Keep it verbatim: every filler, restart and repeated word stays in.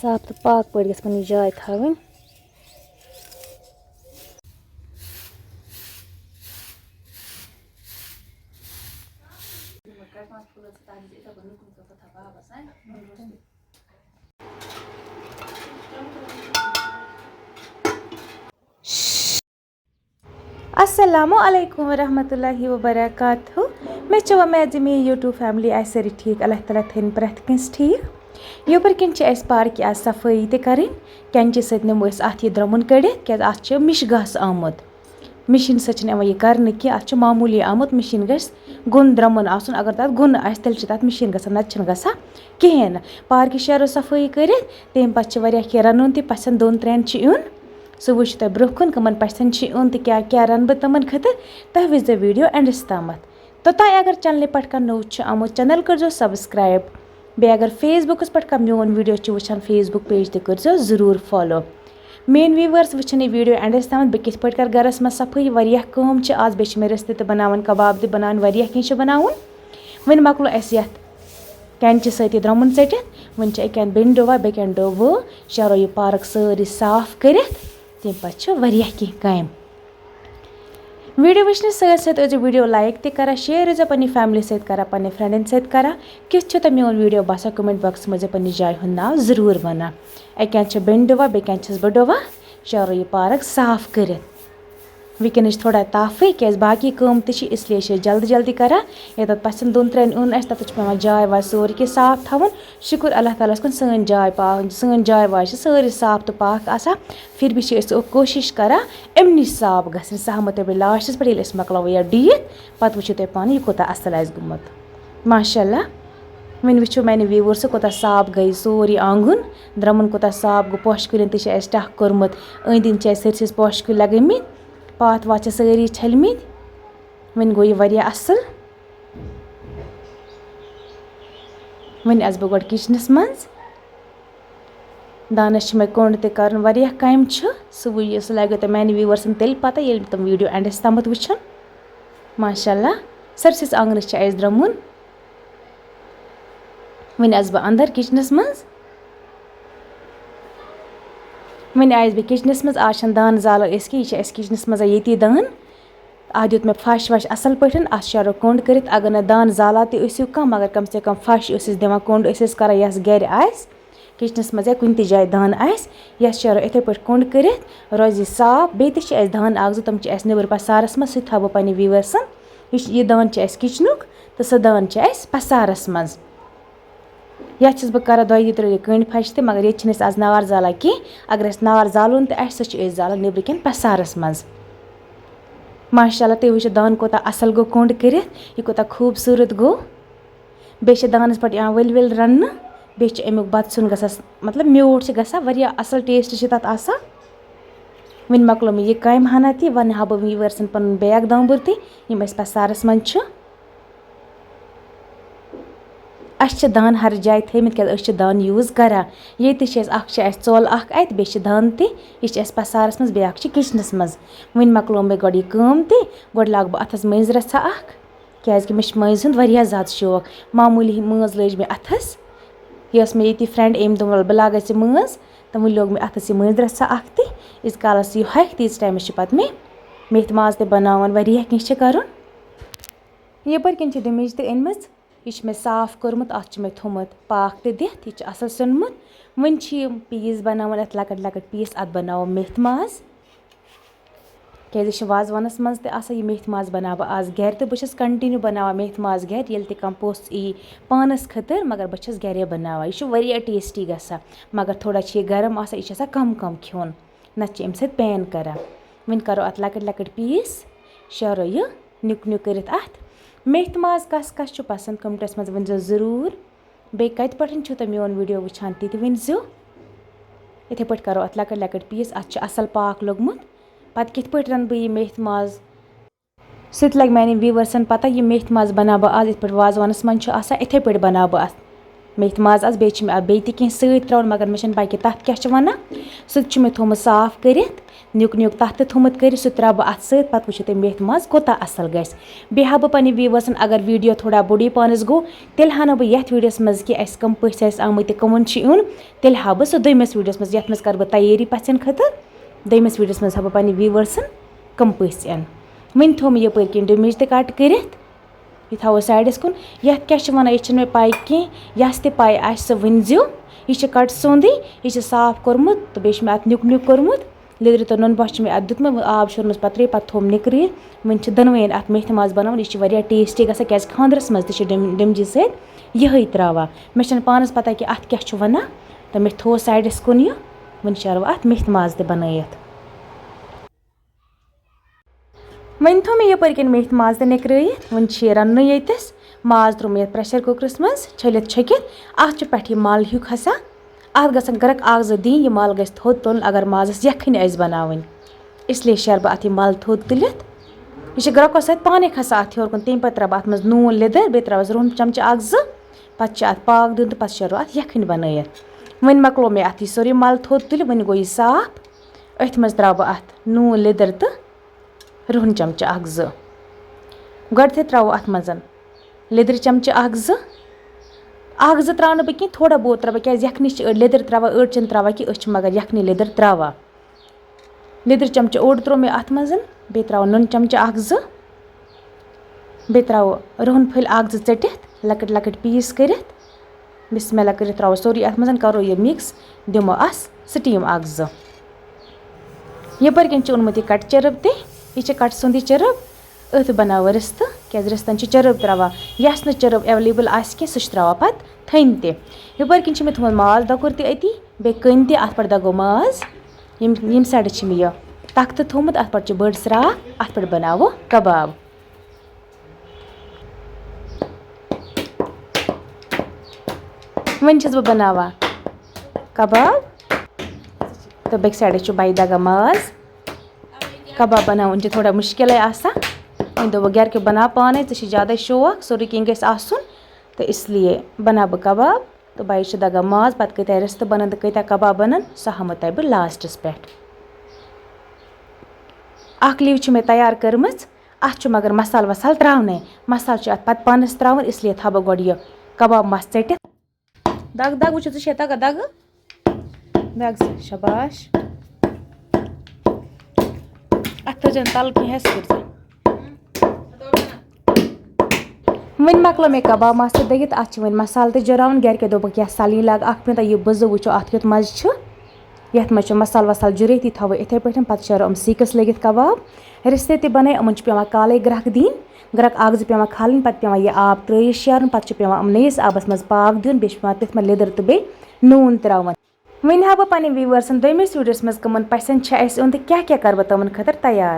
صاف تہٕ پاک پٲٹھۍ گژھِ پَنٕنۍ جاے تھاوٕنۍ۔ السلام علیکم ورحمۃ اللہ وبرکاتہ۔ مےٚ چھِ وۄمید زِ میٛٲنۍ YouTube family آسہِ سٲری ٹھیٖک۔ اللہ تعالیٰ تھٲیِن پرٛٮ۪تھ کٲنٛسہِ ٹھیٖک۔ یَپٲرۍ کِنۍ چھِ اَسہِ پارکہِ آز صفٲیی تہِ کَرٕنۍ۔ کٮ۪نچی سۭتۍ نِمو أسۍ اَتھ یہِ درٛمُن کٔڑِتھ، کیٛازِ اَتھ چھِ مِشہِ گاسہٕ آمُت۔ مِشیٖن سۭتۍ چھِنہٕ یِوان یہِ کَرنہٕ کینٛہہ، اَتھ چھُ معموٗلی آمُت۔ مِشیٖن گژھِ گوٚن درٛمُن آسُن۔ اگر تَتھ گوٚن آسہِ، تیٚلہِ چھِ تَتھ مِشیٖن گژھان، نَتہٕ چھِنہٕ گژھان کِہیٖنۍ نہٕ۔ پارکہِ شیرو صفٲیی کٔرِتھ، تَمہِ پَتہٕ چھِ واریاہ کینٛہہ رَنُن تہِ، پَژھٮ۪ن دۄن ترٛٮ۪ن چھِ یُن۔ سُہ وٕچھِو تۄہہِ برٛونٛہہ کُن، کٕمَن پَژھٮ۪ن چھِ یُن تہٕ کیٛاہ کیٛاہ رَنہٕ بہٕ تِمَن خٲطرٕ۔ تُہۍ وٕچھزیو video endس تامَتھ۔ توٚتام اگر channelہِ پٮ۪ٹھ کانٛہہ نوٚو چھُ آمُت، channel کٔرۍزیو subscribe۔ بیٚیہِ اگر Facebookس پٮ۪ٹھ کانٛہہ میون video چھُ وٕچھان Facebook page تہِ کٔرۍزیو ضروٗر follow۔ میٛٲنۍ viewers وٕچھِن یہِ video endس تامَتھ، بہٕ کِتھ پٲٹھۍ کَرٕ گَرَس منٛز صفٲیی۔ واریاہ کٲم چھِ آز، بیٚیہِ چھِ مےٚ رِستہٕ تہِ بَناوٕنۍ، کَباب تہِ بَناوٕنۍ، واریاہ کینٛہہ چھِ بَناوُن۔ وۄنۍ مۄکلو اَسہِ یَتھ کٮ۪نچہِ سۭتۍ یہِ درٛمُن ژٔٹِتھ۔ وۄنۍ چھِ اَکہِ اَندٕ بیٚنہِ ڈوٚوا، بیٚکہِ اَندٕ ڈوٚوٕ۔ شیرو یہِ پارک سٲرٕے صاف کٔرِتھ۔ تَمہِ پَتہٕ چھِ واریاہ کینٛہہ کامہِ۔ Video وٕچھنہٕ سۭتۍ سۭتۍ ٲسۍزیو video like تہِ کَران، share ٲسۍزیو پنٛنہِ family سۭتۍ کَران، پنٛنہِ friendن سۭتۍ کَران۔ کیُتھ چھُ تۄہہِ میون video باسان؟ Comment boxس منٛز ٲسۍزیو پنٛنِس جایہِ ہُنٛد ناو ضروٗر وَنان۔ اَکہِ اَندٕ چھِ بیٚنہِ ڈوٚوا، بیٚکہِ اَندٕ چھَس بہٕ ڈوٚوا۔ شیرو یہِ پارک صاف کٔرِتھ۔ وٕنکیٚنَس چھِ تھوڑا تاپھٕے، کیٛازِ باقٕے کٲم تہِ چھِ، اس لیے چھِ أسۍ جلدی جلدی کَران۔ ییٚتٮ۪تھ پَژھٮ۪ن دۄن ترٛٮ۪ن یُن آسہِ، تَتٮ۪تھ چھُ پٮ۪وان جاے واے سورُے کینٛہہ صاف تھاوُن۔ شُکُر اللہ تعالیٰ ہَس کُن، سٲنۍ جاے پاک، سٲنۍ جاے واے چھِ سٲرٕے صاف تہٕ پاک آسان۔ پھر بھی چھِ أسۍ کوٗشِش کَران اَمہِ نِش صاف گژھٕنۍ۔ سُہ ہاوو تۄہہِ بہٕ لاسٹَس پٮ۪ٹھ، ییٚلہِ أسۍ مۄکلاوو یَتھ ڈِہِتھ، پَتہٕ وٕچھِو تُہۍ پانہٕ یہِ کوٗتاہ اَصٕل آسہِ گوٚمُت۔ ماشاء اللہ، وۄنۍ وٕچھِو میٛانہِ viewersو کوٗتاہ صاف گٔے سورُے آنٛگُن۔ درٛمُن کوٗتاہ صاف گوٚو، پوشہِ کُلٮ۪ن تہِ چھِ اَسہِ ٹَکھ کوٚرمُت، أنٛدۍ أنٛدۍ چھِ اَسہِ سٲرسٕے پوشہِ کُلۍ لَگٲومٕتۍ، پاتھ واتھ چھِ سٲری چھٔلمٕتۍ۔ وۄنۍ گوٚو یہِ واریاہ اَصٕل۔ وۄنۍ آسہٕ بہٕ گۄڈٕ kitchenس منٛز۔ دانَس چھِ مےٚ کوٚنٛڈ تہِ کَرُن، واریاہ کامہِ چھِ۔ سُہ وٕچھ، سُہ لَگیو تۄہہِ میٛانہِ viewersن تیٚلہِ پَتہ، ییٚلہِ تِم video endس تامَتھ وٕچھَن۔ ماشاء اللہ، سٲرسِس آنٛگنَس چھِ اَسہِ درٛمُن۔ وۄنۍ آسہٕ بہٕ اَندَر kitchenس منٛز۔ وۄنۍ آیَس بہٕ kitchenس منٛز۔ آز چھَنہٕ دانہٕ زالو أسۍ کینٛہہ، یہِ چھِ اَسہِ kitchenس منٛز ییٚتی دان۔ اَتھ دیُت مےٚ پھَش وَش اَصٕل پٲٹھۍ، اَتھ شیرو کوٚنٛڈ کٔرِتھ۔ اگر نہٕ دانہٕ زالان تہِ ٲسِو کانٛہہ، مگر کم سے کم پھَش ٲسِس دِوان، کوٚنٛڈ ٲسِس کَران، یَس گَرِ آسہِ، kitchenس منٛز یا کُنہِ تہِ جایہِ دان آسہِ، یَس شیرو یِتھَے پٲٹھۍ کوٚنٛڈ کٔرِتھ، روزِ یہِ صاف۔ بیٚیہِ تہِ چھِ اَسہِ دان اَکھ زٕ، تِم چھِ اَسہِ نیٚبرٕ پَسارَس منٛز، سُہ تہِ تھاوٕ بہٕ پنٛنہِ viewersن۔ یہِ چھِ، یہِ دان چھِ اَسہِ kitchenُک تہٕ سُہ دان چھِ اَسہِ پَسارَس منٛز۔ یَتھ چھَس بہٕ کَران دۄیہِ ترٛیٚیہِ کٔنٛڈۍ پھَش تہِ، مگر ییٚتہِ چھِنہٕ أسۍ آز نار زالان کینٛہہ۔ اگر اَسہِ نار زالُن تہِ آسہِ، سُہ چھِ أسۍ زالان نیٚبرٕ کَنۍ پَسارَس منٛز۔ ماشاء اللہ، تُہۍ وٕچھِو دان کوٗتاہ اَصٕل گوٚو کوٚنٛڈ کٔرِتھ، یہِ کوٗتاہ خوٗبصوٗرت گوٚو۔ بیٚیہِ چھِ دانَس پٮ۪ٹھ یِوان ؤلۍ ؤلۍ رَننہٕ، بیٚیہِ چھِ اَمیُک بَتہٕ سیُن گژھان، مطلب، میوٗٹھ چھِ گژھان، واریاہ اَصٕل taste چھِ تَتھ آسان۔ وۄنۍ مۄکلو مےٚ یہِ کامہِ ہنا تہِ، وۄنۍ ہاوٕ بہٕ viewersن پَنُن بیگ دامبُر تہِ، یِم اَسہِ پَسارَس منٛز چھِ۔ اَسہِ چھِ دان ہر جایہِ تھٲیمٕتۍ، کیٛازِ أسۍ چھِ دان use کَران۔ ییٚتہِ چھِ اَسہِ، اَکھ چھِ اَسہِ ژول اَکھ اَتہِ، بیٚیہِ چھِ دان تہِ، یہِ چھِ اَسہِ پَسارَس منٛز، بیٛاکھ چھِ kitchenس منٛز۔ وۄنۍ مۄکلو مےٚ گۄڈٕ یہِ کٲم تہِ، گۄڈٕ لاگہٕ بہٕ اَتھَس مٔنٛزۍ رَژھا اَکھ، کیٛازِکہِ مےٚ چھِ مٔنٛزۍ ہُنٛد واریاہ زیادٕ شوق۔ معموٗلی ہی مٲنٛز لٲج مےٚ اَتھَس، یہِ ٲس مےٚ ییٚتی friend، أمۍ دوٚپ، "وَلہٕ بہٕ لاگَس ژےٚ مٲنٛز"، تہٕ وۄنۍ لوگ مےٚ اَتھَس یہِ مٔنٛزۍ رَژھا اَکھ تہِ۔ ییٖتِس کالَس یہِ ہۄکھِ، تیٖتِس ٹایمَس چھِ پَتہٕ مےٚ میتھِ ماز تہِ بَناوُن، واریاہ کینٛہہ چھِ کَرُن۔ یَپٲرۍ کِنۍ چھِ دُمِج تہِ أنمٕژ۔ یہِ چھُ مےٚ صاف کوٚرمُت، اَتھ چھُ مےٚ تھوٚمُت پاکھ تہِ دِتھ، یہِ چھُ اَصٕل سیوٚنمُت۔ وۄنۍ چھِ یِم piece بَناوان اَتھ لۄکٕٹۍ لۄکٕٹۍ piece، اَتھ بَناوو میتھِ ماز۔ کیٛازِ یہِ چھِ وازوانَس منٛز تہِ آسان، یہِ میتھِ ماز بَناوٕ بہٕ آز گَرِ تہٕ بہٕ چھَس continue بَناوان میتھِ ماز گَرِ، ییٚلہِ تہِ کانٛہہ پوٚژھ یی پانَس خٲطرٕ، مگر بہٕ چھَس گَرے بَناوان۔ یہِ چھُ واریاہ tasty گژھان، مگر تھوڑا چھِ یہِ گرم آسان، یہِ چھِ آسان کَم کَم کھیوٚن، نَتہٕ چھِ اَمہِ سۭتۍ pain کَران۔ وۄنۍ کَرو اَتھ لۄکٕٹۍ لۄکٕٹۍ piece، شیرو یہِ نیُک نیُک کٔرِتھ اَتھ۔ میتھِ ماز کَس کَس چھُ پَسنٛد، commentس منٛز ؤنۍزیو ضروٗر۔ بیٚیہِ کَتہِ پٮ۪ٹھ چھِو تُہۍ میون video وٕچھان، تہِ تہِ ؤنۍزیو۔ یِتھَے پٲٹھۍ کَرو اَتھ لۄکٕٹۍ لۄکٕٹۍ piece۔ اَتھ چھُ اَصٕل پاکھ لوٚگمُت۔ پَتہٕ کِتھ پٲٹھۍ رَنہٕ بہٕ یہِ میتھِ ماز؟ سُہ تہِ لَگہِ میٛانٮ۪ن viewersن پَتہ، یہِ میتھِ ماز بَناو بہٕ آز یِتھ پٲٹھۍ وازوانَس منٛز چھُ آسان، یِتھَے پٲٹھۍ بَناو بہٕ اَتھ۔ میتھِ ماز آسہِ، بیٚیہِ چھِ مےٚ اَتھ بیٚیہِ تہِ کینٛہہ سۭتۍ ترٛاوُن، مگر مےٚ چھَنہٕ پَے کہِ تَتھ کیٛاہ چھِ وَنان۔ سُہ تہِ چھُ مےٚ تھوٚومُت صاف کٔرِتھ، نیُک نیُک تَتھ تہِ تھوٚومُت کٔرِتھ، سُہ تہِ ترٛاوٕ بہٕ اَتھ سۭتۍ۔ پَتہٕ وٕچھِو تُہۍ میتھِ ماز کوٗتاہ اَصٕل گژھِ۔ بیٚیہِ ہاوٕ بہٕ پنٛنہِ ویٖوٲرسَن، اگر ویٖڈیو تھوڑا بوٚڑُے پانَس گوٚو، تیٚلہِ ہاونہٕ بہٕ یَتھ ویٖڈیوَس منٛز کہِ اَسہِ کَم پٔژھۍ آسہِ آمٕتۍ تہٕ کٕمَن چھُ یُن، تیٚلہِ ہاوٕ بہٕ سُہ دوٚیمِس ویٖڈیوَس منٛز، یَتھ منٛز کَرٕ بہٕ تیٲری پَژھٮ۪ن خٲطرٕ۔ دوٚیمِس ویٖڈیوَس منٛز ہاوٕ بہٕ پنٛنہِ ویٖوٲرسَن کَم پٔژھۍ یِن۔ وۄنۍ تھوٚو مےٚ یَپٲرۍ کِنۍ ڈوٗنۍ مُجہِ تہِ کَٹ کٔرِتھ۔ یہِ تھاوو سایڈَس کُن۔ یَتھ کیٛاہ چھِ وَنان، یہِ چھَنہٕ مےٚ پَے کینٛہہ۔ یَس تہِ پَے آسہِ، سُہ ؤنۍزیو۔ یہِ چھِ کَٹہٕ سونٛدٕے، یہِ چھِ صاف کوٚرمُت تہٕ بیٚیہِ چھِ مےٚ اَتھ نیُک نیُک کوٚرمُت۔ لیٚدرِ تہٕ نُن بَس چھِ مےٚ اَتھ دیُتمُت، آب شوٗرمَس پَتہٕ ترٛٲوِتھ، پَتہٕ تھوٚوُم نِکرٲوِتھ۔ وۄنۍ چھِ دۄنوَیَن اَتھ میتھِ ماز بَناوُن۔ یہِ چھِ واریاہ ٹیسٹی گژھان، کیٛازِ خانٛدرَس منٛز تہِ چھِ ڈیٚم-، ڈیٚمجہِ سۭتۍ یِہوٚے ترٛاوان۔ مےٚ چھَنہٕ پانَس پَتہ کہِ اَتھ کیٛاہ چھُ وَنان، تہٕ مےٚ تھوٚو سایڈَس کُن یہِ۔ وۄنۍ شیرو اَتھ میتھِ ماز تہِ بَنٲیِتھ۔ وۄنۍ تھوٚو مےٚ یَپٲرۍ کِنۍ میتھِ ماز تہِ نِکرٲیِتھ۔ وۄنۍ چھِ یہِ رَننُے ییٚتِس۔ ماز ترٛوو مےٚ یَتھ پرٛیشَر کُکرَس منٛز، چھٔلِتھ چھٔکِتھ۔ اَتھ چھُ پٮ۪ٹھٕ یہِ مَل ہیوٗ کھَسان۔ اَتھ گژھن گرٛٮ۪کھ اَکھ زٕ دِنۍ، یہِ مَل گژھِ تھوٚد تُلُن، اگر مازَس یَکھٕنۍ آسہِ بَناوٕنۍ۔ اِسلیے شیرٕ بہٕ اَتھ یہِ مَل تھوٚد تُلِتھ۔ یہِ چھِ گرٛٮ۪کو سۭتۍ پانَے کھَسان اَتھ ہیوٚر کُن۔ تَمہِ پَتہٕ ترٛاوٕ بہٕ اَتھ منٛز نوٗن، لیٚدٕر، بیٚیہِ ترٛاوَس رُہُن چَمچہٕ اَکھ زٕ۔ پَتہٕ چھِ اَتھ پاکھ دیُن تہٕ پَتہٕ شیرو اَتھ یَکھٕنۍ بَنٲیِتھ۔ وۄنۍ مۄکلو مےٚ اَتھ یہِ سورُے مَل تھوٚد تُلِتھ، وۄنۍ گوٚو یہِ صاف۔ أتھۍ منٛز ترٛاوٕ بہٕ اَتھ نوٗن، لیٚدٕر تہٕ رُہُن چَمچہٕ اَکھ زٕ۔ گۄڈٕنٮ۪تھٕے ترٛاوو اَتھ منٛز لیٚدٕر چَمچہٕ اَکھ زٕ۔ اَکھ زٕ ترٛاوٕ نہٕ بہٕ کینٛہہ، تھوڑا بہت ترٛاوٕ بہٕ، کیٛازِ یَکھنِس چھِ أڑۍ لیٚدٕر ترٛاوان، أڑۍ چھِنہٕ ترٛاوان کینٛہہ، أسۍ چھِ مگر یَکھنہِ لیٚدٕر ترٛاوان۔ لیٚدٕر چَمچہٕ اوٚڑ ترٛوو مےٚ اَتھ منٛز، بیٚیہِ ترٛاوو نُن چَمچہٕ اَکھ زٕ، بیٚیہِ ترٛاوو رُہُن پھٔلۍ اَکھ زٕ ژٔٹِتھ، لۄکٕٹۍ لۄکٕٹۍ پیٖس کٔرِتھ۔ بسم اللہ کٔرِتھ ترٛاوو سورُے اَتھ منٛز، کَرو یہِ mix، دِمو اَس steam اَکھ زٕ۔ یَپٲرۍ کِنۍ چھُ اوٚنمُت یہِ کَٹہٕ چرٕب تہِ، یہِ چھِ کَٹہٕ سُنٛد یہِ چرٕب۔ أتھۍ بَناوو رِستہٕ، کیٛازِ رِستَن چھِ چرٕب ترٛاوان۔ یَس نہٕ چرٕب available آسہِ کینٛہہ، سُہ چھُ ترٛاوان پَتہٕ تھٔنۍ تہِ۔ یَپٲرۍ کِنۍ چھِ مےٚ تھوٚمُت ماز دۄکُر تہِ أتی، بیٚیہِ کٔنۍ تہِ، اَتھ پٮ۪ٹھ دَگو ماز۔ یِم، ییٚمہِ side چھِ مےٚ یہِ تَختہٕ تھوٚمُت، اَتھ پٮ۪ٹھ چھِ بٔڑ ژھراکھ، اَتھ پٮ۪ٹھ بَناوو کَباب۔ وۄنۍ چھَس بہٕ بَناوان کَباب تہٕ بیٚکہِ side چھُ بَیہِ دَگان ماز۔ کَباب بَناوُن چھُ تھوڑا مُشکِلٕے آسان۔ وۄنۍ دوٚپُکھ گَرِکیو، بَناو پانَے، ژےٚ چھِ زیادَے شوق، سورُے کینٛہہ گژھِ آسُن، تہٕ اِسلیے بَناو بہٕ کَباب۔ تہٕ بَیہِ چھِ دَگان ماز، پَتہٕ کۭتیٛاہ رِستہٕ بَنَن تہٕ کۭتیٛاہ کَباب بَنَن، سُہ ہاوہو تۄہہِ بہٕ lastَس پٮ۪ٹھ۔ اَکھ لیو چھِ مےٚ تیار کٔرمٕژ، اَتھ چھُ مگر مصالہٕ وصالہٕ ترٛاونَے۔ مصالہٕ چھُ اَتھ پَتہٕ پانَس ترٛاوُن، اِسلیے تھاوٕ بہٕ گۄڈٕ یہِ کَباب مَژھ ژٔٹِتھ۔ دَگ، دَگ، وٕچھِو، ژٕ چھےٚ تَگان دَگہٕ؟ دَگ سا، شاباش۔ اَتھ تھٲیزٮ۪ن تَلہٕ کینٛہہ ہٮ۪س کٔرۍزٮ۪ن۔ وۄنۍ مۄکلو مےٚ کَباب مَژھ تہِ دٔگِتھ، اَتھ چھِ وۄنۍ مصالہٕ تہِ جُراوُن۔ گَرِکیو دوٚپُکھ، "یَتھ سَلٕے لاگ اَکھ پیوٗنٛتاہ، یہِ بٕزٕ وٕچھو اَتھ کیُتھ مَزٕ چھُ۔" یَتھ منٛز چھُ مصالہٕ وصالہٕ جُرٲیتھی تھاوو یِتھَے پٲٹھۍ، پَتہٕ شیرو یِم سیٖکَس لٲگِتھ کَباب۔ رِستہٕ تہِ بَنٲے، یِمَن چھُ پٮ۪وان کالَے گرٛٮ۪کھ دِنۍ، گرٛٮ۪کھ اَکھ زٕ پٮ۪وان کھالٕنۍ، پَتہٕ پٮ۪وان یہِ آب ترٛٲیِتھ شیرُن، پَتہٕ چھُ پٮ۪وان یِم نٔیِس آبَس منٛز پاکھ دیُن، بیٚیہِ چھُ پٮ۪وان تٔتھۍ منٛز لیٚدٕر تہٕ بیٚیہِ نوٗن ترٛاوُن۔ وۄنۍ ہاوٕ بہٕ پنٕنٮ۪ن viewersن دوٚیمِس ویٖڈیوَس منٛز کٕمَن پَژھٮ۪ن چھِ اَسہِ یُن تہٕ کیٛاہ کیٛاہ کَرٕ بہٕ تِمَن خٲطرٕ تیار۔